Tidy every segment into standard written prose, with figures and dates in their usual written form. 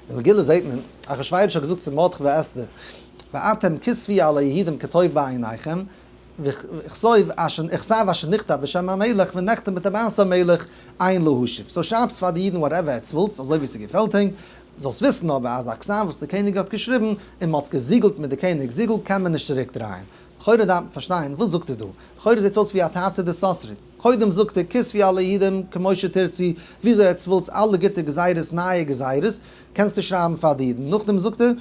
אין מגילה זעט מען, אחשורוש האט געזאגט צו מרדכי ואסתר, ואתם כתבו על היהודים כטוב בעיניכם, וכתב אשר נכתב בשם המלך ונחתם בטבעת המלך אין להשיב. so שרייבטס פאר די אידן whatever עטס ווילטס, אזוי ווי ס'געפעלט ענק, זאלסט וויסן אבער אז א כתב וואס די קעניג האט געשריבן און מ'האט עס געזיגלט מיט די קעניג'ס זיגל קען מען נישט צוריק דרייען. לכאורה דארף מען פארשטיין וואס זאגט ער דא? לכאורה זעט אויס ווי א תרתי דסתרי. קודם זאגט ער כתבו על היהודים כמו שתרצו, וויאזוי עטס ווילטס אלע גוטע גזירות נייע גזירות קענסטו שרייבן פאר די אידן, נאכדעם זאגט ער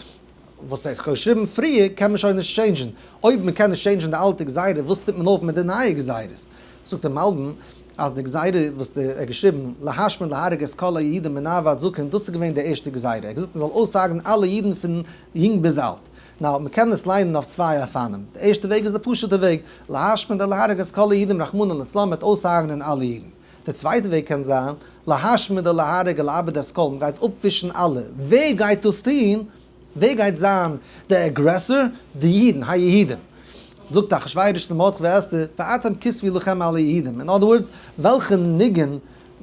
וואס ער האט געשריבן פריער קען מען שוין נישט change ן, אויב מען קען נישט change ן די אלטע גזירה וואס טוט מען אויף מיט די נייע גזירות? זאגט דער מלבי"ם אז די גזירה וואס ער האט געשריבן להשמיד להרוג את כל היהודים מנער ועד זקן דאס איז געווען די ערשטע גזירה, ער האט געזאגט מען זאל אויסהרג'ן אלע אידן פון יונג ביז אלט, now מען קען עס ליינען אויף צוויי אופנים, די ערשטע וועג איז די פשוטע וועג, להשמיד להרוג את כל היהודים רחמנא לצלן מ'וועט אויסהרג'נען אלע אידן. די צווייטע וועג קען זיין, להשמיד להרוג ולאבד את כל, מ'גייט אפווישן אלע. ווער גייט דאס טון? ווער גייט זיין די aggressor? די אידן, היהודים. זאגט אחשורוש צו מרדכי ואסתר, ואתם כתבו לכם על היהודים. אין other words, וועלכע ניגון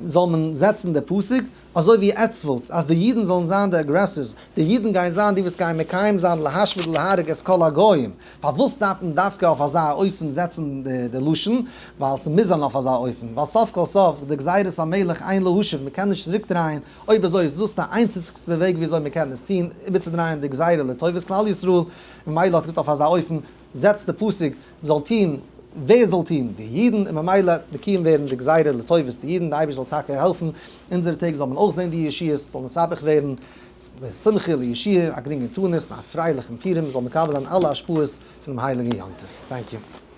זאל מען זעצן די פסוק? אזוי ווי עטס ווילטס אז די אידן זאלן זיין די aggressors, די אידן גייען זיין די וואס גייען מקיים זיין להשמיד ולהרוג את כל הגוים, פארוואס דארף מען דווקא אויף אזא אופן זעצן די לשון? ווייל ס'מוז זיין אויף אזא אופן, ווייל סוף כל סוף די גזירת המלך אין להשיב, מ'קען נישט צוריקדרייען, אויב אזוי איז דאס די איינציגסטע וועג ווי אזוי מ'קען עס טון, איבערצודרייען די גזירה לטובת כלל ישראל, ממילא האט געזאגט אויף אזא אופן זעצט די פסוק מ'זאל טון, ווער זאל טון? די אידן, און ממילא מקוים ווערן די גזירה לטובת די אידן, די אייבערשטער זאל טאקע העלפן אונזערע טעג זאל מען אויך זען די ישועות, ס'זאל נתהפך ווערן לשמחה לישועה, א גרינגן תענית און א פרייליכן פורים, מ'זאל מקבל זיין אלע השפעות פונעם הייליגן יום טוב. Thank you.